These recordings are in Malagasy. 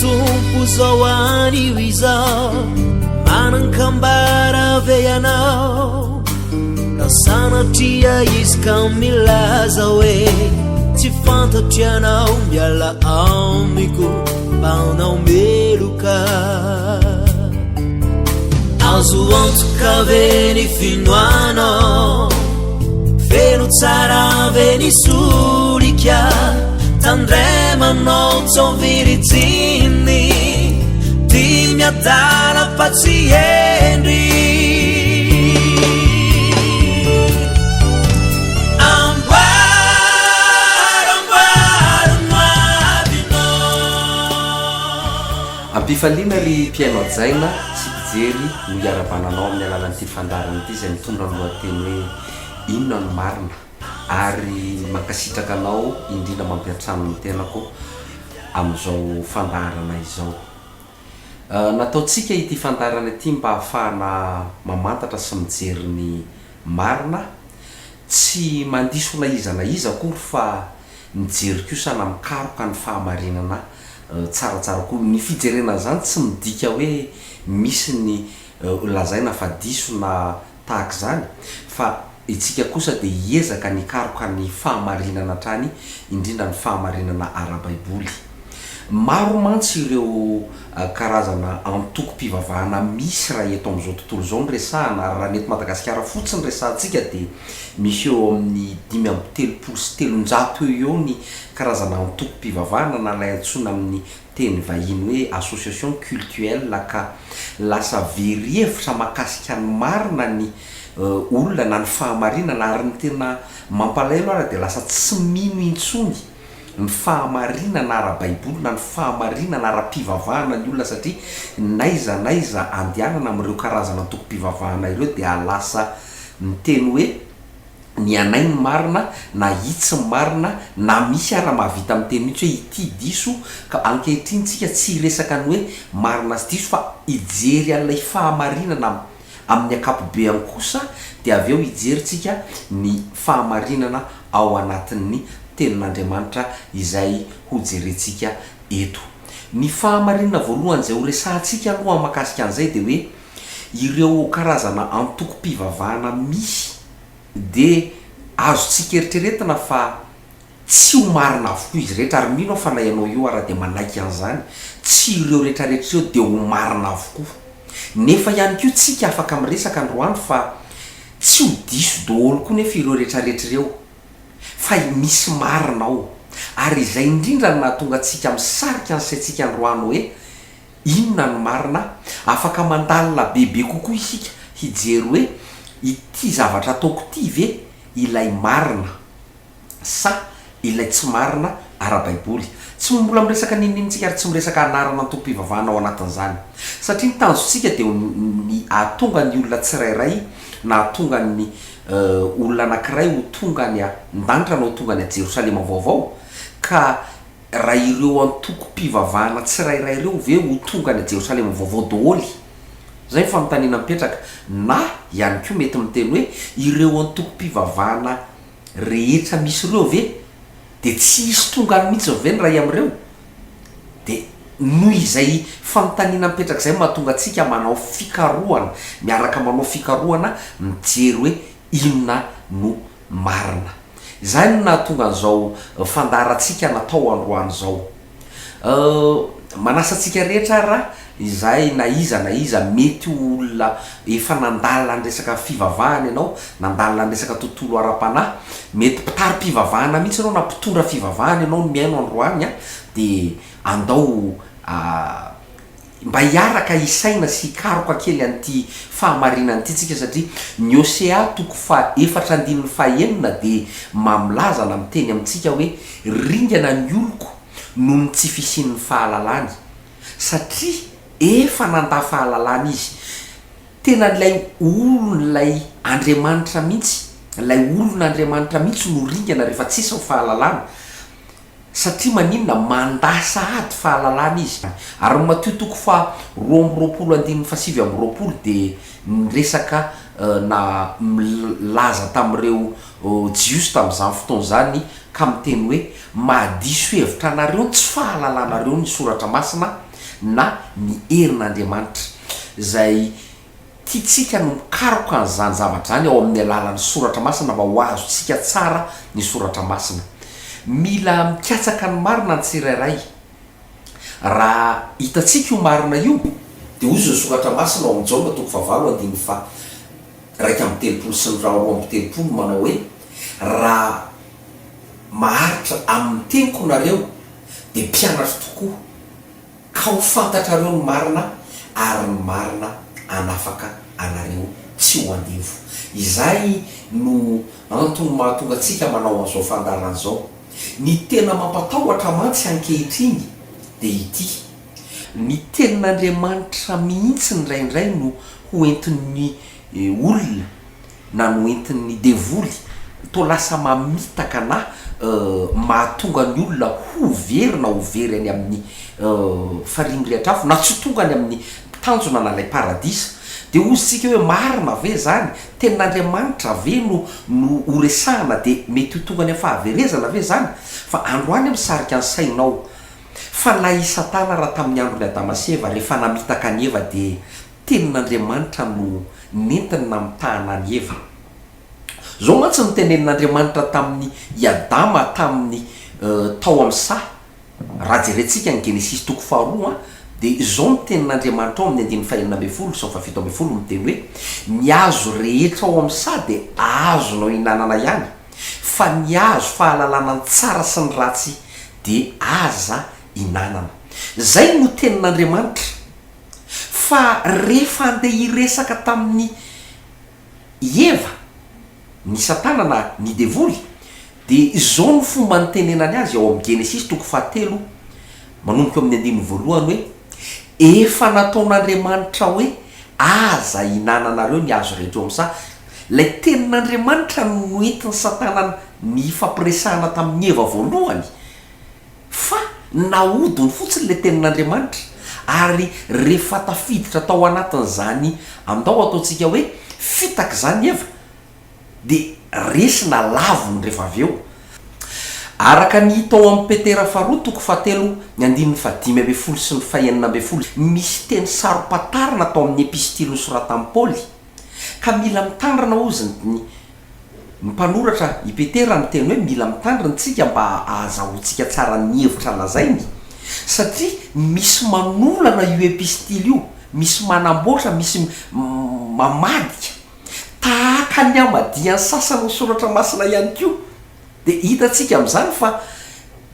Tompo zao anio izao Manan-kambara ve ianao Raha sanatria izy ka milaza hoe Tsy fantatro ianao miala amiko Mpanao meloka Azo antoka ve ny finoanao Feno tsara ve ny solika Tandremanao tsao virijiny Ty miadala fa tsy hendry Amboaro amboaro ny hoavinao Am-pifaliana ry mpihaino hajaina sy mpijery no hiarahabana anao amin'ny alalan'ity fandaharana ity izay mitondra ny lohateny hoe Inona no marina? ary mankasitraka anao indrindra mampiantrano ny tenako amin'izao fandaharana izao. Nataontsika ity fandaharana ity mba hahafahana mamantatra sy mijery ny marina, tsy mandiso na iza na iza akory fa mijery kosa na mikaroka ny fahamarinana tsaratsara koa. Ny fijerena an'izany tsy midika hoe misy ny lazaina fa diso na tahaka izany fa isika kosa dia hiezaka ny hikaroka ny fahamarinana hatrany, indrindra ny fahamarinana ara-baiboly. Maro mantsy ireo karazana antokom-pivavahana misy raha eto amin'izao tontolo izao no resahana, ary raha ny eto Madagasikara fotsiny resahantsika dia misy eo amin'ny 335 eo ho eo ny karazana antokom-pivavahana na ilay antsoina amin'ny teny vahiny hoe association cultuelle ka lasa very hevitra mahakasika ny marina ny olona na ny fahamarinana ary ny tena mampalahelo ara dia lasa tsy mino intsony ny fahamarinana ara-baiboly na ny fahamarinana ara-pivavahana ny olona satria n'aiza n'aiza andehanana amin'ireo karazana antokom-pivavahana ireo dia lasa miteny hoe ny anay ny marina na itsy ny marina na misy ara mahavita miteny mihitsy hoe ity diso ka ankehitriny tsika tsy hiresaka ny hoe marina sy diso fa hijery an'ilay fahamarinana amin'ny ankapobeany kosa dia avy eo hijery tsika ny fahamarinana ao anatin'ny tenin'Andriamanitra izay ho jerentsika eto. Ny fahamarinana voalohany izay ho resahantsika aloha mahakasika an'izay dia hoe ireo karazana antokom-pivavahana misy dia azontsika eritreretina fa tsy ho marina avokoa izy rehetra, ary mino aho fa na ianao io ara dia manaiky an'izany, tsy ireo rehetrarehetra ireo dia ho marina avokoa. Nefa ihany koa tsika afaka miresaka androany fa tsy ho diso daholo koa nefa ireo rehetrarehetra ireo, fa misy marina ao. Ary izay indrindra no nahatonga antsika misarika ny saintsika androany hoe, Inona no marina? Afaka mandalina bebe kokoa isika hijery hoe ity zavatra ataoko ity ve ilay marina sa ilay tsy marina ara-baiboly. Tsy mbola miresaka n'inon'inona isika ary tsy miresaka anarana antokom-pivavahana ao anatin'izany. Satria ny tanjontsika dia ny hahatonga ny olona tsirairay na hahatonga ny olona anankiray ho tonga any an-danitra na ho tonga any Jerosalema vaovao ka Raha ireo antokom-pivavahana tsirairay ireo ve ho tonga any Jerosalema vaovao daholo? Izay ny fanontaniana mipetraka. Na ihany koa mety miteny hoe ireo antokom-pivavahana rehetra misy ireo ve dia tsy hisy tonga any mihitsy ve ny iray amin'ireo? Dia noho izay fanontaniana mipetraka izay no mahatonga antsika manao fikarohana, miaraka manao fikarohana mijery hoe inona no marina. Izay no nahatonga an'izao fandaharantsika natao androany izao. Manasa antsika rehetra ary aho, izay na iza na iza mety ho olona efa nandalina ny resaka fivavahana ianao, nandalina ny resaka tontolo ara-panahy, mety mpitari-pivavahana mihitsy ianao na mpitondra fivavahana ianao no mihaino androany an, dia andao Mba hiaraka hisaina sy hikaroka kely an'ity fahamarinana ity tsika satria ny Hosea toko faha efatra andininy faha enina dia mamilaza na miteny amintsika hoe ringana ny oloko noho ny tsy fisian'ny fahalalany satria efa nandà fahalalana izy. Tena ilay olon'ilay Andriamanitra mihitsy, ilay olon'Andriamanitra mihitsy no ringana rehefa tsisy ny fahalalana. Satria maninona? Mandà sahady fahalalana izy. Ary ny Matio toko faha 22 andininy faha 29 dia niresaka na milaza tamin'ireo Jiosy tamin'izany fotoana izany ka miteny hoe, Mahadiso hevitra anareo ny tsy fahalalanareo ny Soratra Masina. na ny herin'Andriamanitra izay tiantsika no mikaroka an'izany zavatra izany ao amin'ny alalan'ny soratra masina mba ho azontsika tsara ny soratra masina. Mila mikatsaka ny marina ny tsirairay. Raha hitantsika io marina io, dia hozy ny soratra masina ao amin'ny Jaona toko fahavalo andininy faha 31 sy ny 32 manao hoe, Raha maharitra amin'ny teniko nareo dia mpianatro tokoa, ka ho fantatrareo ny marina ary ny marina hanafaka anareo tsy ho andevo. Izay no antony mahatonga antsika manao an'izao fandaharana izao. Ny tena mampatahotra mantsy ankehitriny dia ity, ny tenin'Andriamanitra mihitsy indraindray no ho entin'ny olona na noentin'ny devoly toa lasa mamitaka na mahatonga ny olona ho very na ho very any amin'ny farihy mirehitra afo na tsy ho tonga any amin'ny tanjona na ilay paradisa. Dia hozy tsika hoe marina ve izany? Tenin'Andriamanitra ve no no ho resahana dia mety ho tonga any amin'ny fahaverezana ve izany? Fa androany aho misarika ny sainao fa na i Satana raha tamin'ny andron'i Adama sy Eva rehefa namitaka an'i Eva dia Tenin'Andriamanitra no nentiny namitahana an'i Eva. Izao mantsy no tenenin'Andriamanitra tamin'i i Adama tamin'ny tao amin'ny saha, raha jerentsika ny Genesisy toko faharoa dia izao no tenin'Andriamanitra ao amin'ny andininy fahenina ambin'ny folo sy ny fahafito ambin'ny folo miteny hoe, Ny hazo rehetra ao amin'ny saha dia azonao ihinanana ihany, fa ny hazo fahalalana ny tsara sy ny ratsy dia aza ihinanana. Izay no tenin'Andriamanitra. Fa rehefa andeha hiresaka tamin'i Eva ny Satana na ny devoly, dia izao no fomba nitenenany azy ao amin'ny Genesisy toko fahatelo manomboka eo amin'ny andininy voalohany hoe, Efa nataon'Andriamanitra hoe aza ihinananareo ny hazo rehetra eo amin'ny saha. Ilay tenin'Andriamanitra no noentin'i Satana nifampiresahana tamin'i Eva voalohany. Fa nahodiny fotsiny ilay tenin'Andriamanitra, ary rehefa tafiditra tao anatin'izany andao ataontsika hoe fitaka izany Eva, dia resy na lavony rehefa avy eo. Araka ny hita ao amin'ny Petera faharoa toko fahatelo ny andininy fahadimy ambin'ny folo sy ny fahenina ambin'ny folo, misy teny saro-pantarina tao amin'ny epistily nosoratan'i Paoly, ka mila mitandrina hozy ny Ny mpanoratra, i Petera, niteny hoe mila mitandrina isika mba hahazahoantsika tsara ny hevitra lazainy, satria misy manolana io epistily io, misy manamboatra, misy mamadika, tahaka ny hamadihan'ny sasany ny Soratra Masina ihany koa. Dia hitantsika amin'izany fa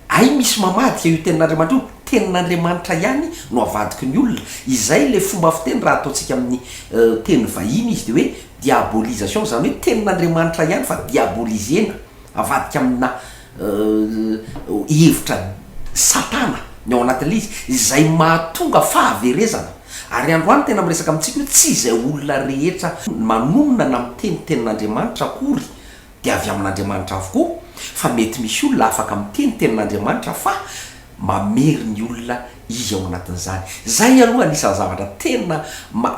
hay misy mamadika io tenin'Andriamanitra io, tenin'Andriamanitra ihany no avadiky ny olona, izay ilay fomba fiteny raha ataontsika amin'ny teny vahiny izy dia hoe diabolisation, izany hoe tenin'Andriamanitra ihany fa diabolisena, avadika amina hevitra satana ny ao anatin'ilay izy, izay mahatonga fahaverezana. Ary androany tena miresaka amintsika hoe tsy izay olona rehetra manonona na miteny tenin'Andriamanitra akory dia avy amin'Andriamanitra avokoa, fa mety misy olona afaka miteny tenin'Andriamanitra fa mamery ny olona izy ao anatin'izany. Izay aloha anisan'ny zavatra tena ma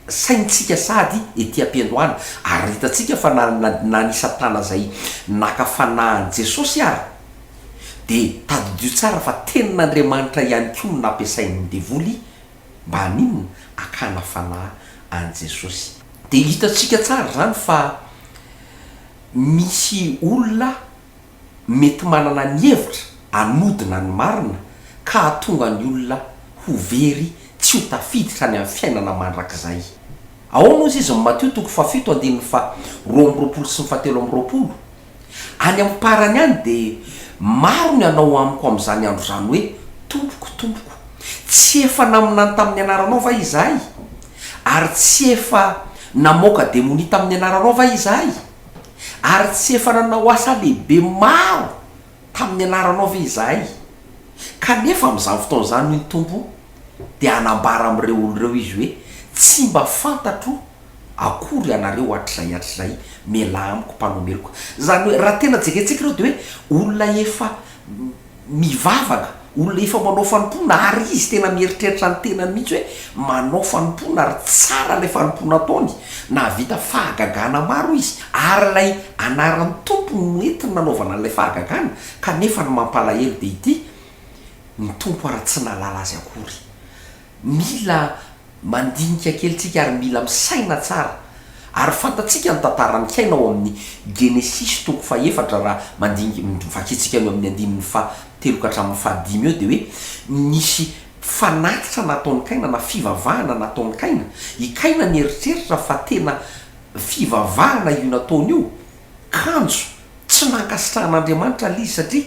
saintsika sady ety am-piandohana, ary hitantsika fa na na ny satana izay naka fanahy an'i Jesosy ary dia tadidio tsara fa tenin'Andriamanitra ihany koa no nampiasain'ny devoly mba haninona? Hakana fanahy an'i Jesosy. Dia hitantsika tsara izany fa misy olona mety manana ny hevitra hanodina ny marina ka hahatonga ny olona ho very tsy ho tafiditra any amin'ny fiainana mandrakizay. Ahoana hozy izy ny Matio toko fahafito andininy faha 22 sy ny faha 23? Any am-parany any dia maro ny hanao amiko amin'izany andro izany hoe, Tompoko, Tompoko, tsy efa naminany tamin'ny anaranao va izahay? Ary tsy efa namoaka demonia tamin'ny anaranao va izahay? Ary tsy efa nanao asa lehibe maro tamin'ny anaranao ve izahay? Kanefa amin'izany fotoana izany, hoy ny Tompo, dia hanambara amin'ireo olona ireo Izy hoe, Tsy mba fantatro akory ianareo hatrizay hatrizay, mialà amiko mpanao meloka. Izany hoe raha tena jerentsika ireo dia hoe olona efa mivavaka, olona efa manao fanompoana ary izy tena mieritreritra ny tenany mihitsy hoe manao fanompoana ary tsara ilay fanompoana ataony, nahavita fahagagana maro izy ary ilay anaran'ny Tompo no nentiny nanaovana an'ilay fahagagana kanefa ny mampalahelo dia ity. Ny Tompo ara tsy nahalala azy akory. Mila mandinika kely tsika ary mila misaina tsara. Ary fantatsika ny tantaran'i Kaina ao amin'ny Genesisy toko fahefatra raha mandinika, vakintsika ny eo amin'ny andininy faha telo ka hatramin'ny faha dimy eo dia hoe nisy fanatitra nataon'i Kaina na fivavahana nataon'i Kaina. I Kaina nieritreritra fa tena fivavahana io nataony io, kanjo tsy nankasitrahan'Andriamanitra ilay izy satria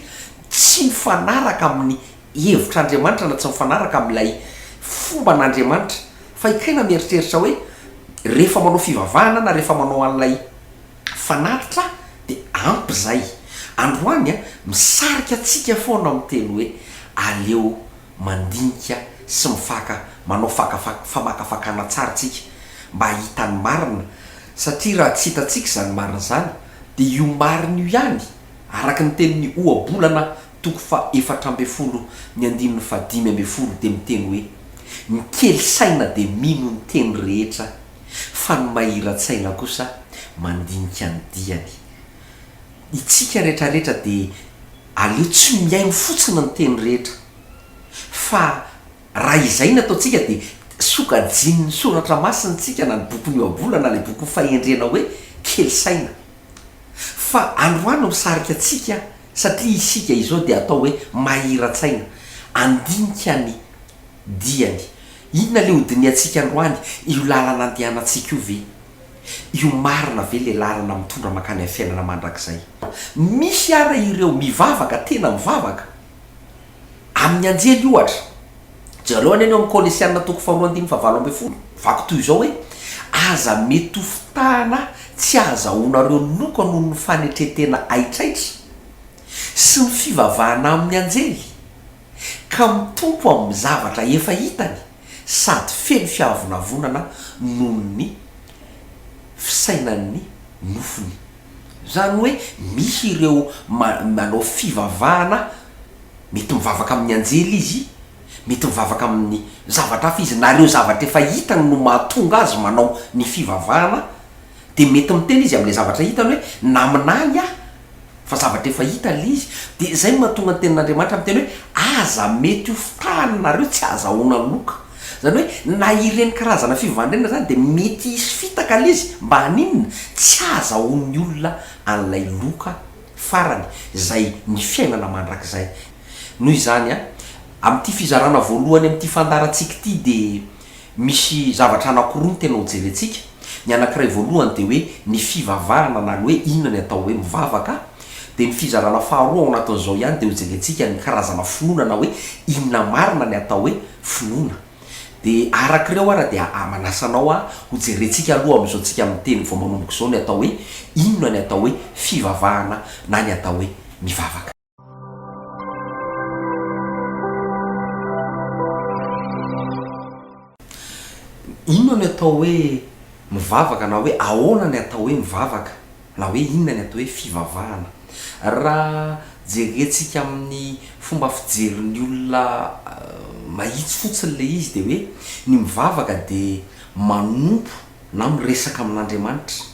tsy mifanaraka amin'ny hevitr'Andriamanitra na tsy mifanaraka amin'ilay fomban'Andriamanitra. Fa i Kaina mieritreritra hoe rehefa manao fivavahana na rehefa manao an'ilay fanatitra dia ampy izay. Androany an, misarika antsika foana amin'ny teny hoe aleo mandinika sy mifaka manao faka famakafakana tsara tsika mba hahita ny marina satria raha tsy hitantsika izany marina izany dia io marina io ihany araka ny tenin'ny ohabolana toko faha 14 ny andininy faha 15 dia miteny hoe ny kely saina dia mino ny teny rehetra fa ny mahira-tsaina kosa mandinika ny diany. Itsika retraretra dia aleo tsy mihaino fotsiny ny teny rehetra fa raha izay ny ataontsika dia sokajian'ny soratra masina tsika na ny bokin'ny ohabolana na ilay bokin'ny fahendrena hoe kely saina fa androany no misarika antsika satria isika izao dia atao hoe mahira-tsaina andinika ny diany inona ilay hodinihantsika androany io lalana andehanantsika io ve Io marina ve le lalana mitondra mankany amin'ny fiainana mandrakizay? Misy ara ireo mivavaka, tena mivavaka, amin'ny anjely ohatra. Jereo anie ny ao amin'ny Kolesiana toko faharoa andininy fahavalo ambin'ny folo, vaky toy izao hoe, Aza mety ho fitahana tsy ahazahoanareo loka noho ny fanetren-tena haitraitra sy ny fivavahana amin'ny anjely, ka mitompo amin'ny zavatra efa hitany sady feno fiavonavonana noho ny fisainan'ny nofony. Izany hoe misy ireo manao fivavahana, mety mivavaka amin'ny anjely izy, mety mivavaka amin'ny zavatra hafa izy, na ireo zavatra efa hitany no mahatonga azy manao ny fivavahana, dia mety miteny izy amin'ilay zavatra hitany hoe naminany aho, Fa zavatra efa hita ilay izy. Dia izay no mahatonga ny tenin'Andriamanitra miteny hoe, aza mety ho fitahana nareo tsy ahazahoana loka. Izany hoe na ireny karazana fivavahana ireny izany dia mety hisy fitaka ilay izy mba haninona? Tsy ahazahoan'ny olona an'ilay loka farany izay ny fiainana mandrakizay. Noho izany, amin'ity fizarana voalohany amin'ity fandaharantsika ity dia Misy zavatra anankiroa no tena hojerentsika, ny anankiray voalohany dia hoe ny fivavahana na ny hoe inona ny atao hoe mivavaka, dia ny fizarana faharoa ao anatin'izao ihany dia hojerentsika ny karazana finoana na hoe inona marina ny atao hoe finoana. Dia araka ireo ara dia manasa anao aho hojerentsika aloha amin'izao tsika miteny vao manomboka izao ny atao hoe inona ny atao hoe fivavahana na ny atao hoe mivavaka. Inona ny atao hoe mivavaka na hoe ahoana ny atao hoe mivavaka na hoe inona ny atao hoe fivavahana? Raha jerentsika amin'ny fomba fijerin'ny olona mahitsy fotsiny ilay izy dia hoe ny mivavaka dia manompo na miresaka amin'Andriamanitra,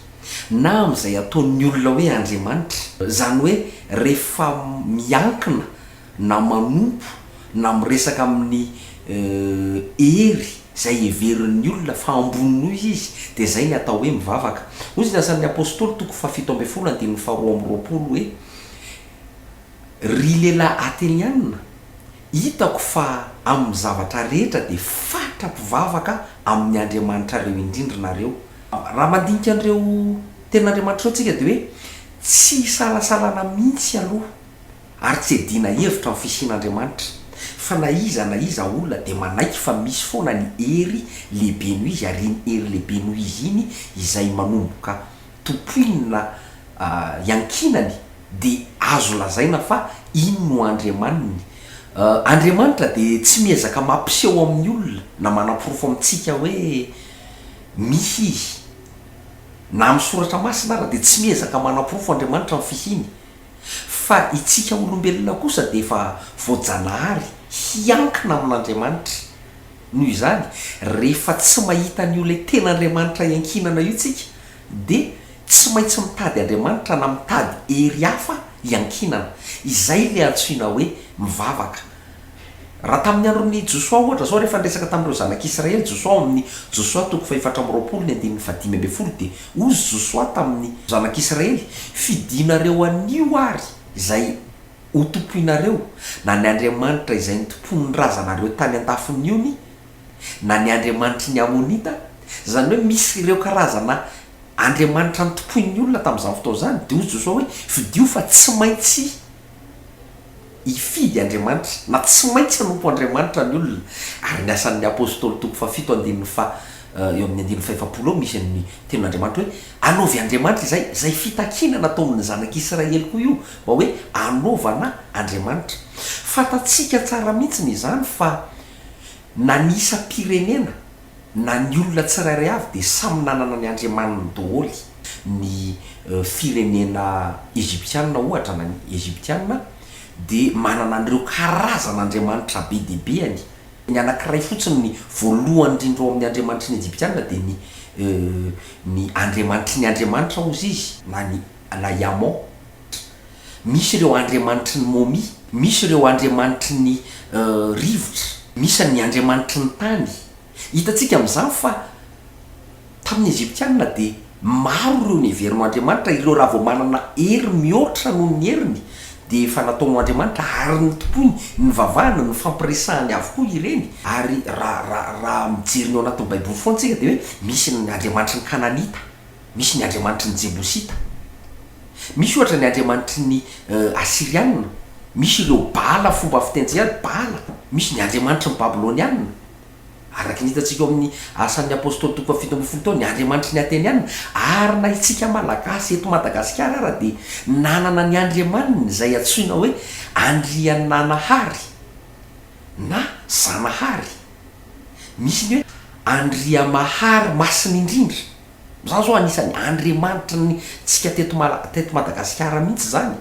na amin'izay ataon'ny olona hoe Andriamanitra. Izany hoe rehefa miankina na manompo na miresaka amin'ny hery izay heverin'ny olona fa ambony noho izy izy, dia izay ny atao hoe mivavaka. Hoy izy ny Asan'ny Apostoly toko fahafito ambin'ny folo andininy faharoa amby roapolo hoe, Ry lehilahy Ateniana, hitako fa amin'ny zavatra rehetra dia fatra-pivavaka amin'ny andriamanitrareo indrindra nareo. Raha mandinika an'ireo tenin'Andriamanitra ireo tsika dia hoe tsy isalasalana mihitsy aloha ary tsy iadiana hevitra amin'ny fisian'Andriamanitra fa na iza na iza olona dia manaiky fa misy foana ny hery lehibe noho izy ary iny hery lehibe noho izy iny izay manomboka tompoiny na iankinany dia azo lazaina fa iny no Andriamaniny. Andriamanitra dia tsy miezaka mampiseho amin'ny olona na manaporofo amintsika hoe misy Izy. Na amin'ny Soratra Masina ara dia tsy miezaka manaporofo Andriamanitra ny fisiany. Fa itsika olombelona kosa dia efa voajanahary hiankina amin'Andriamanitra. Noho izany, rehefa tsy mahita an'io ilay tena Andriamanitra iankinana io tsika dia tsy maintsy mitady Andriamanitra na mitady hery hafa hiankinana. Izay ilay antsoina hoe mivavaka. Raha tamin'ny andron'i Josoa ohatra izao, rehefa niresaka tamin'ireo zanak'Israely Josoa ao amin'ny Josoa toko fahefatra amby 20 ny andininy fahadimy ambin'ny folo dia hozy Josoa tamin'ny zanak'Israely, Fidinareo anio àry izay hotompoinareo, na ny andriamanitra izay notompoin'ny razanareo tany an-dafin'ny ony, na ny andriamanitry ny Amonita, izany hoe misy ireo karazana andriamanitra notompoin'ny olona tamin'izany fotoana izany, dia hoy Josoa hoe, Fidio fa tsy maintsy hifidy Andriamanitra, na tsy maintsy hanompo Andriamanitra ny olona. Ary ny Asan'ny Apostoly toko fahafito andininy faha eo amin'ny andininy fahefapolo eo misy ny tenin'Andriamanitra hoe, Anaovy Andriamanitra izay, izay fitakiana nataon'ny zanak'Israely koa io, mba hoe anaovana Andriamanitra. Fantatsika tsara mihitsiny izany fa na ny isam-pirenena na ny olona tsirairay avy dia samy nanana ny andriamaniny daholo, ny firenena egyptiana ohatra na ny egyptiana dia manana an'ireo karazana andriamanitra be dia be any, ny anankiray fotsiny ny voalohany indrindra ao amin'ny andriamanitry ny egyptiana dia ny ny andriamanitry ny andriamanitra hozy izy na ny na i Amon. Misy ireo andriamanitry ny momia, misy ireo andriamanitry ny rivotra, misy ny andriamanitry ny tany. Hitantsika amin'izany fa tamin'ny Egyptiana dia maro ireo neveriny ho andriamanitra, ireo raha vao manana hery mihoatra noho ny heriny dia efa nataony ho andriamanitra ary notompoiny, nivavahany, nifampiresahany avokoa ireny. Ary raha raha raha mijery ny ao anatin'ny Baiboly foana isika dia hoe misy ny andriamanitry ny Kananita. Misy ny andriamanitry ny Jebosita. Misy ohatra ny andriamanitry ny Asyrianina. Misy ireo Bala fomba fitentsika azy, Bala. Misy ny andriamanitry ny Babylonianina. Araka ny hitantsika ao amin'ny Asan'ny Apostoly toko fahafito ambin'ny folo teo, ny andriamanitry ny Atenianina. Ary na isika Malagasy eto Madagasikara ara dia nanana ny andriamaniny izay antsoina hoe Andriananahary na Zanahary. Misy ny hoe Andriamahary Masina Indrindra. Zany zao anisany andriamanitry ny tsika teto mala teto Madagasikara mihitsy zany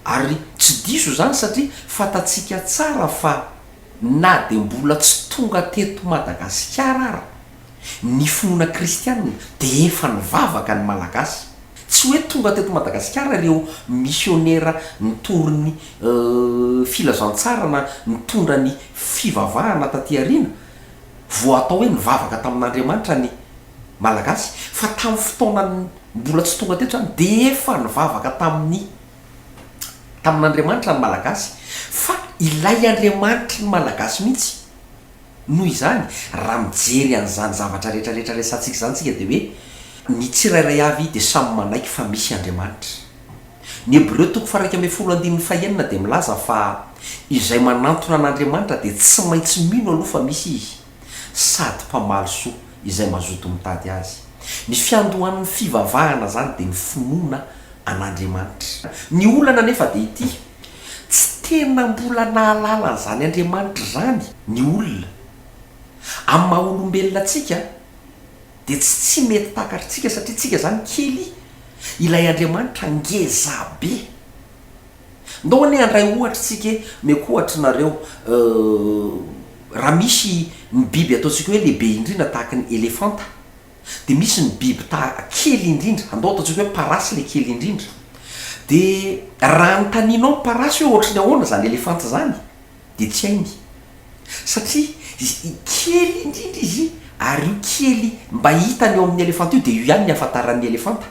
ary tsy diso zany satria fantatsika tsara fa na de mbola tsy tonga teto Madagasikara ara ny finoana kristianina de efa nivavaka ny Malagasy. Tsy hoe tonga teto Madagasikara ireo misionera nitory ny filazantsara na nitondra ny fivavahana taty aoriana vao atao hoe nivavaka tamin'Andriamanitra ny Malagasy fa tamin'ny fotoana mbola tsy tonga teto izany dia efa nivavaka tamin'ny tamin'Andriamanitra ny Malagasy fa ilay Andriamanitry ny Malagasy mihitsy. Noho izany, raha mijery an'izany zavatra rehetra rehetra resahantsika izany isika dia hoe ny tsirairay avy dia samy manaiky fa misy Andriamanitra. Ny Hebreo toko faha-11 andininy fahenina dia milaza fa izay manantona an'Andriamanitra dia tsy maintsy mino aloha fa misy Izy, sady mpamaly soa izay mazoto mitady Azy. Ny fiandohan'ny fivavahana izany dia ny finoana an'Andriamanitra. Ny olana anefa dia ity, tsy tena mbola nahalala an'izany Andriamanitra izany ny olona. Amin'ny maha-olombelona antsika, dia tsy tsy mety takatritsika satria tsika zany kely ilay Andriamanitra ngeza be. Ndao anie handray ohatra tsika e, omeko ohatra nareo, raha misy ny biby ataontsika hoe lehibe indrindra tahaky ny elefanta, dia misy ny biby taha kely indrindra, andao ataontsika hoe parasy le kely indrindra, dia raha anontanianao ny parasy hoe ohatry ny ahoana zany elefanta zany, dia tsy hainy. Satria kely indrindra izy ary io kely mba hitany eo amin'ny elefanta io dia io ihany ny ahafantaran'ny elefanta.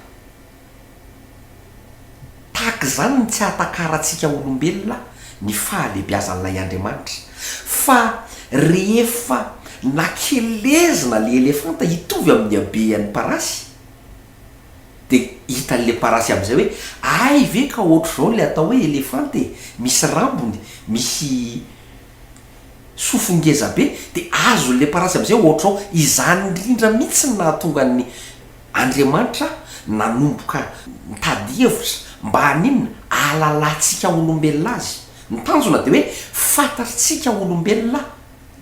Tahaka izany ny tsy ahatakarantsika olombelona ny fahalehibiazan'ilay Andriamanitra. Fa rehefa nakelezina ilay elefanta hitovy amin'ny habean'ny parasy dia hitan'ilay parasy amin'izay hoe hay ve ka ohatr'izao ilay atao hoe elefanta e, misy rambony, misy sofiny ngeza be, dia azon'ilay parasy amin'izay ohatr'izao. Izany indrindra mihitsy no nahatonga an'i Andriamanitra nanomboka nitady hevitra mba haninona? Hahalalantsika olombelona azy. Ny tanjona dia hoe fantatritsika olombelona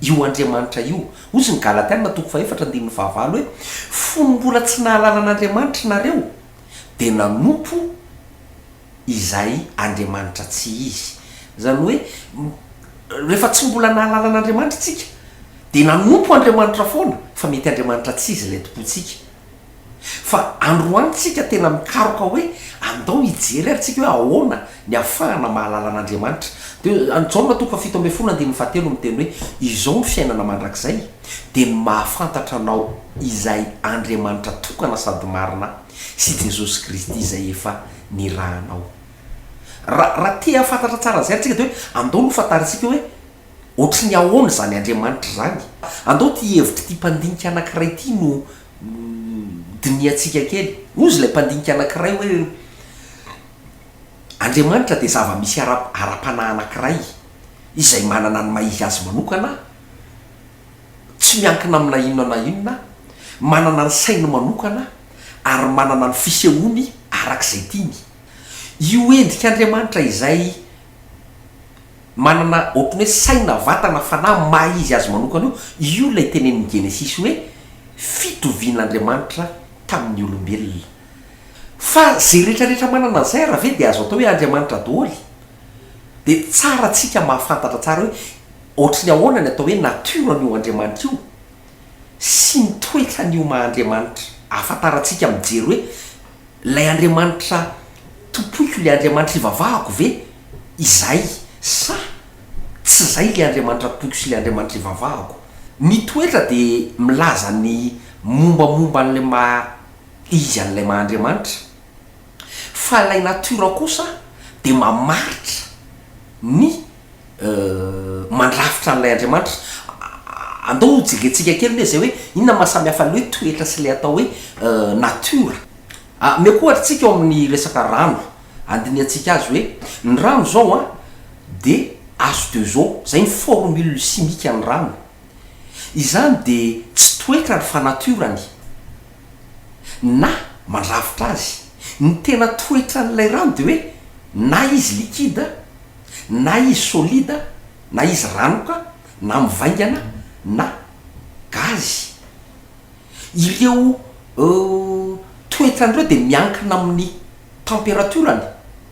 io Andriamanitra io. Hozy ny Galatiana toko fahefatra andininy fahavalo hoe, Fony mbola tsy nahalala an'Andriamanitra nareo, dia nanompo izay Andriamanitra tsy izy. Izany hoe, rehefa tsy mbola nahalala an'Andriamanitra isika, dia nanompo Andriamanitra foana, fa mety Andriamanitra tsy izy ilay tompointsika. Fa androany tsika tena mikaroka hoe, Andao hijery ary tsika hoe ahoana ny ahafahana mahalala an'Andriamanitra. Dia any Jaona toko faha-17 andininy fahatelo miteny hoe, Izao no fiainana mandrakizay, dia ny mahafantatra Anao izay Andriamanitra tokana sady marina sy Jesosy Kristy izay efa nirahanao. Raha raha te hahafantatra tsara an'izay ary tsika dia hoe andao no fantarintsika hoe ohatry ny ahoana izany Andriamanitra izany. Andao ity hevitr'ity mpandinika anankiray ity no dinihantsika kely. Hozy ilay mpandinika anankiray hoe, Andriamanitra dia zava-misy ara, ara-panahy anankiray izay manana ny maha-izy azy manokana, tsy miankina amina inona na inona, manana ny sainy manokana ary manana ny fisehoany araka izay tiany. Io endrik'Andriamanitra izay manana ohatran'ny hoe saina, vatana, fanahy maha izy azy manokana io, io ilay tenenin'ny Genesisy hoe fitovian'Andriamanitra tamin'ny olombelona. Fa izay rehetra rehetra manana an'izay ara ve dia azo atao hoe Andriamanitra daholo? Dia tsara tsika mahafantatra tsara hoe ohatry ny ahoana ny atao hoe nature an'io Andriamanitra io sy ny toetran'io maha Andriamanitra. Ahafantarantsika mijery hoe Ilay Andriamanitra tompoiko, ilay Andriamanitra ivavahako ve izay sa tsy izay ilay Andriamanitra tompoiko sy ilay Andriamanitra ivavahako? Ny toetra dia milaza ny mombamomba an'ilay maha izy an'ilay maha Andriamanitra, fa ilay natiora kosa dia mamaritra ny mandrafitra an'ilay Andriamanitra. Andao ho jerentsika kely anie izay hoe inona maha samy hafa ny hoe toetra sy ilay atao hoe natiora. Ameko ohatra tsika eo amin'ny resaka rano, andinihantsika azy hoe ny rano izao an dia H2O, izay ny formule chimique an'ny rano. Izany dia tsy toetrany fa natiorany na mandrafitra azy. Ny tena toetran'ilay rano dia hoe na izy liquide na izy solide na izy ranoka na mivaingana na gazy. Ireo toetrany ireo dia miankina amin'ny température-ny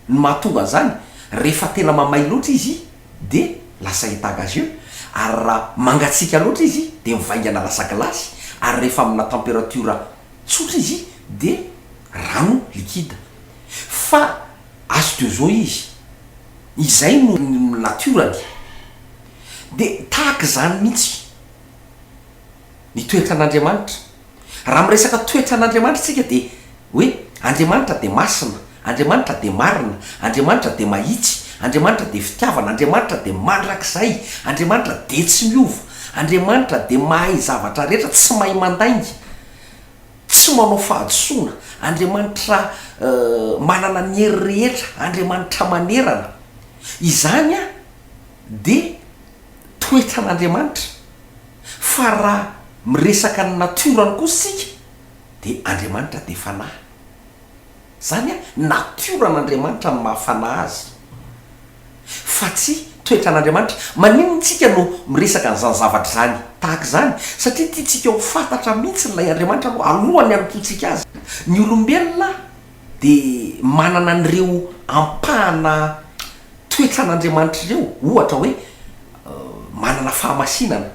no mahatonga an'izany, rehefa tena mamay loatra izy dia lasa état gazeux, ary raha mangatsiaka loatra izy dia mivaingana lasa gilasy, ary rehefa amina température tsotra izy dia rano liquide. Fa H2O izy, izay no natiorany. Dia tahaka izany mihitsy ny toetran'Andriamanitra. Raha miresaka toetran'Andriamanitra isika dia hoe Andriamanitra dia masina, Andriamanitra dia marina, Andriamanitra dia mahitsy, Andriamanitra dia fitiavana, Andriamanitra dia mandrakizay, Andriamanitra dia tsy miova, Andriamanitra dia mahay zavatra rehetra, tsy mahay mandainga. Tsy manao fahadisoana, Andriamanitra manana ny hery rehetra, Andriamanitra manerana. Izany dia toetran'Andriamanitra. Fa raha miresaka ny natiorany kosa isika dia Andriamanitra dia fanahy. Izany an, natioran'Andriamanitra ny maha fanahy azy, fa tsy toetran'Andriamanitra. Maninona isika no miresaka an'izany zavatra izany tahaka izany? Satria tiantsika ho fantatra mihitsy ilay Andriamanitra aloha, alohan'ny hanompoantsika azy. Ny olombelona dia manana an'ireo ampahana toetran'Andriamanitra ireo, ohatra hoe manana fahamasinana,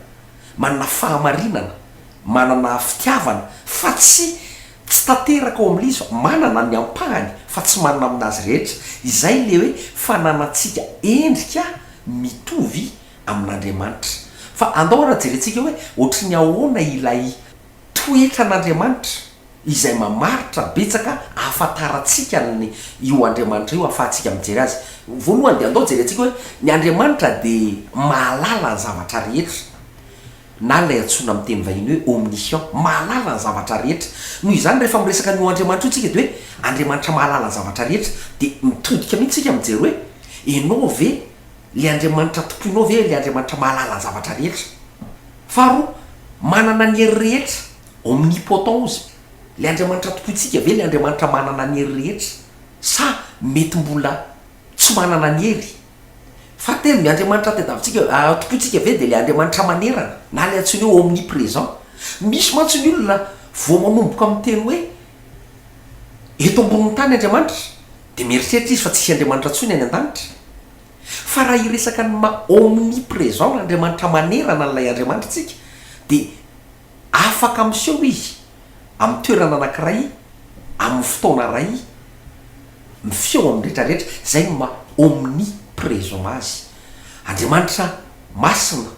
manana fahamarinana, manana fitiavana, fa tsy Tsy tanteraka ao amin'ilay izy fa manana ny ampahany fa tsy manana aminazy rehetra. Izay ilay hoe fananantsika endrika mitovy amin'Andriamanitra. Fa andao ara jerentsika hoe ohatry ny ahoana ilay toetran'Andriamanitra izay mamaritra betsaka ahafantarantsika ny io Andriamanitra io ahafahantsika mijery azy. Voalohany dia andao jerentsika hoe ny Andriamanitra dia mahalala ny zavatra rehetra. na ilay antsoina amin'ny teny vahiny hoe omniscient, mahalala ny zavatra rehetra. Noho izany rehefa miresaka an'io Andriamanitra io tsika dia hoe Andriamanitra mahalala ny zavatra rehetra, dia mitodika mihitsy tsika mijery hoe ianao ve ilay Andriamanitra tompoinao ve ilay Andriamanitra mahalala ny zavatra rehetra? Faharoa, manana ny hery rehetra, omnipotent ozy, ilay Andriamanitra tompointsika ve ilay Andriamanitra manana ny hery rehetra sa mety mbola tsy manana ny hery? Fahatelo, ny Andriamanitra tadiavintsika, tompointsika ve dia ilay Andriamanitra manerana, na ilay antsoina hoe omnipresent? Misy mantsy ny olona vao manomboka miteny hoe eto ambonin'ny tany Andriamanitra, dia mieritreritra izy fa tsisy Andriamanitra intsony any an-danitra. Fa raha hiresaka ny maha omnipresent, Andriamanitra manerana an'ilay Andriamanitra isika, dia afaka miseho izy amin'ny toerana anankiray, amin'ny fotoana iray. Mifeho amin'ny rehetra rehetra, izay no maha omnipresent Azy. Andriamanitra masina,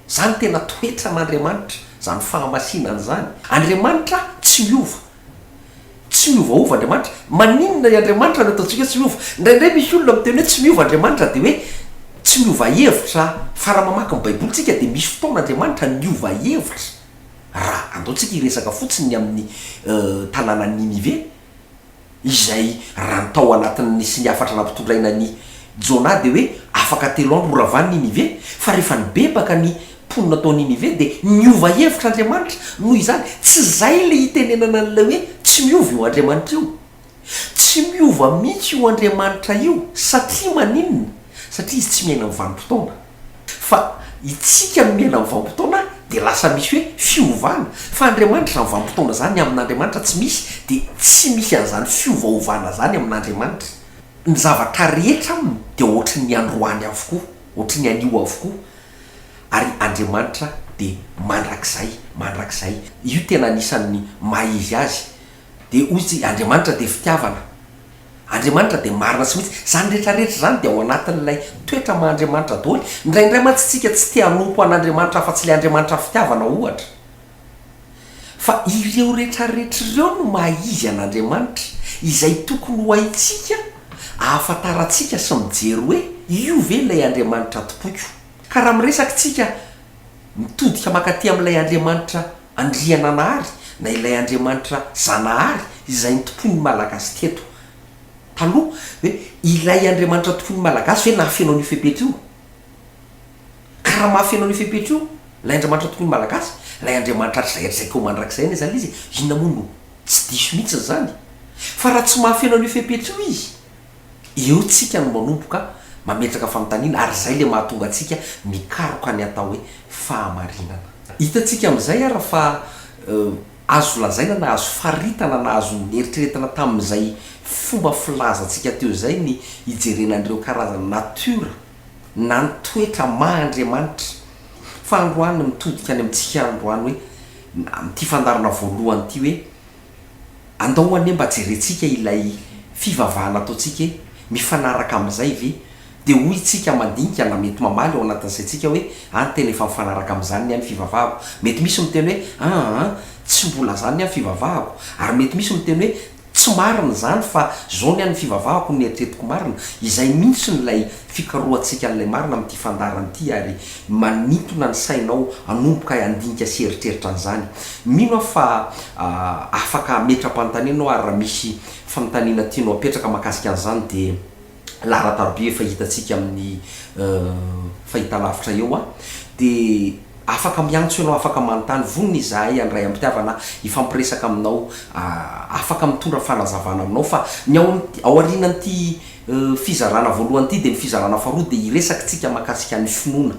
izany tena toetran'Andriamanitra, izany fahamasinana izany. Andriamanitra tsy miova. Tsy miovaova Andriamanitra. Maninona i Andriamanitra no ataontsika hoe tsy miova? Indraindray misy olona miteny hoe tsy miova Andriamanitra dia hoe tsy miova hevitra, fa raha mamaky ny Baiboly tsika dia misy fotoana Andriamanitra niova hevitra. Raha andao tsika hiresaka fotsiny ny amin'ny tanànan'i Ninive, izay raha ny tao anatin'ny sy ny hafatra nampitondraina an'i Jona dia hoe afaka telo andro horavany Ninive, fa rehefa nibebaka ny mponina tao Ninive dia niova hevitra Andriamanitra, noho izany tsy izay ilay itenenana an'ilay hoe tsy miova io Andriamanitra io. Tsy miova mihitsy io Andriamanitra io satria maninona? Satria izy tsy miaina amin'ny vanim-potoana. Fa itsika no miaina amin'ny vanim-potoana dia lasa misy hoe fiovana. Fa Andriamanitra izany vanim-potoana izany amin'Andriamanitra tsy misy dia tsy misy an'izany fiovaovana izany amin'Andriamanitra. Ny zavatra rehetra aminy dia ohatry ny androany avokoa, ohatry ny anio avokoa. Ary Andriamanitra dia mandrakizay, mandrakizay. Io tena anisan'ny maha izy azy. Dia hoy izy, Andriamanitra dia fitiavana. Andriamanitra dia marina sy mihitsy. Izany rehetra rehetra izany dia ao anatin'ilay toetra maha Andriamanitra daholo. Indraindray mantsy isika tsy te hanompo an'Andriamanitra afa-tsy ilay Andriamanitra fitiavana ohatra. Fa ireo rehetra rehetra ireo no maha izy an'Andriamanitra, izay tokony ho haintsika ahafantarantsika sy mijery hoe io ve ilay Andriamanitra tompoiko. Ka raha miresaka isika mitodika mankaty amin'ilay Andriamanitra Andriananahary na ilay Andriamanitra Zanahary izay nitompoin'ny Malagasy teto taloha hoe ilay Andriamanitra tompoin'ny Malagasy ve nahafeno an'io fepetra io? Ka raha mahafeno an'io fepetra io ilay Andriamanitra tompoin'ny Malagasy, ilay Andriamanitra hatrizay hatrizay ka ho mandrakizay anie izany ilay izy e, inona moa no tsy diso mihitsy izany? Fa raha tsy mahafeno an'io fepetra io izy, Eo tsika no manomboka mametraka fanontaniana ary izay ilay mahatonga antsika mikaroka ny atao hoe fahamarinana. Hitantsika amin'izay ary fa azo lazaina na azo faritana na azo neritreretina tamin'izay fomba filazantsika teo izay ny hijerena an'ireo karazana natiora na ny toetra maha Andriamanitra. Fa androany mitodika any amintsika androany hoe amin'ity fandaharana voalohany ity hoe Andao anie mba jerentsika ilay fivavahana ataontsika e, mifanaraka amin'izay ve? Dia hoy tsika mandinika na mety mamaly ao anatin'ny saintsika hoe an tena efa mifanaraka amin'izany ny ahy ny fivavahako. Mety misy miteny hoe aa tsy mbola zany ny ahy ny fivavahako. Ary mety misy miteny hoe tsy marina izany fa zao ny ahy ny fivavahako no eritreretiko marina. Izay mihitsy no ilay fikarohantsika an'ilay marina amin'ity fandaharana ity ary manintona ny sainao hanomboka handinika sy hieritreritra an'izany. Mino aho fa afaka hametra-panontaniana aho ary raha misy fanontaniana tianao apetraka mahakasika an'izany dia laharan-taroby efa hitantsika amin'ny fahitalavitra eo aho dia afaka miantso ianao, afaka manontany, vonona izahay handray am-pitiavana hifampiresaka aminao, afaka mitondra fanazavana aminao fa ny ao ao aorianan'ity fizarana voalohany ity dia ny fizarana faharoa dia hiresaka tsika mahakasika ny finoana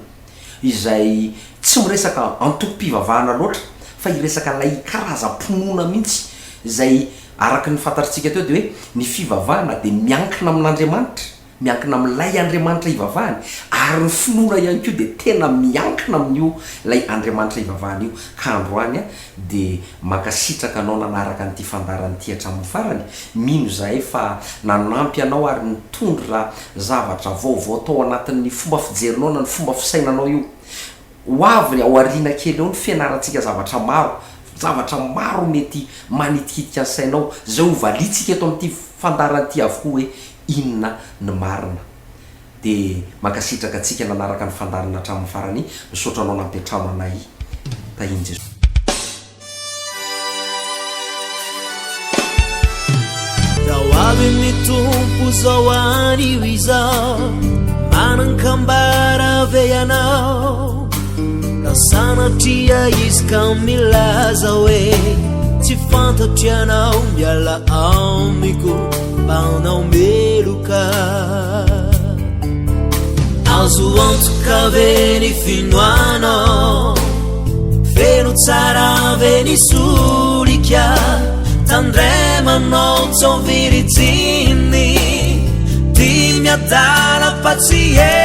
izay tsy miresaka antokom-pivavahana loatra fa hiresaka ilay karazam-pinoana mihitsy izay araka ny fantatritsika teo dia hoe ny fivavahana dia miankina amin'Andriamanitra Miankina amin'ilay Andriamanitra ivavahany, ary ny finoana ihany koa dia tena miankina amin'io ilay Andriamanitra ivavahana io. Ka androany dia mankasitraka anao nanaraka an'ity fandaharana ity hatramin'ny farany. Mino izahay fa nanampy anao ary nitondra zavatra vaovao tao anatin'ny fomba fijerinao na ny fomba fisainanao io. Ho avy ao aoriana kely eo ny fianarantsika zavatra maro, zavatra maro mety manitikitika ny sainao, izay ho valiantsika eto amin'ity fandaharana ity avokoa hoe inona ny marina. Dia mankasitraka antsika nanaraka ny fandaharana hatramin'ny farany, misaotra anao nampiantrano anay. Tahin'i Jesosy. Raha ho avy ny Tompo zao anio izao, manan-kambara ve ianao? Raha sanatria izy ka milaza hoe tsy fantatro ianao, miala amiko mpanao meloka. Azo antoka ve ny finoanao? Feno tsara ve ny solika? Tandremanao tsy ho virijiny, tia miadala fa tsy hendry.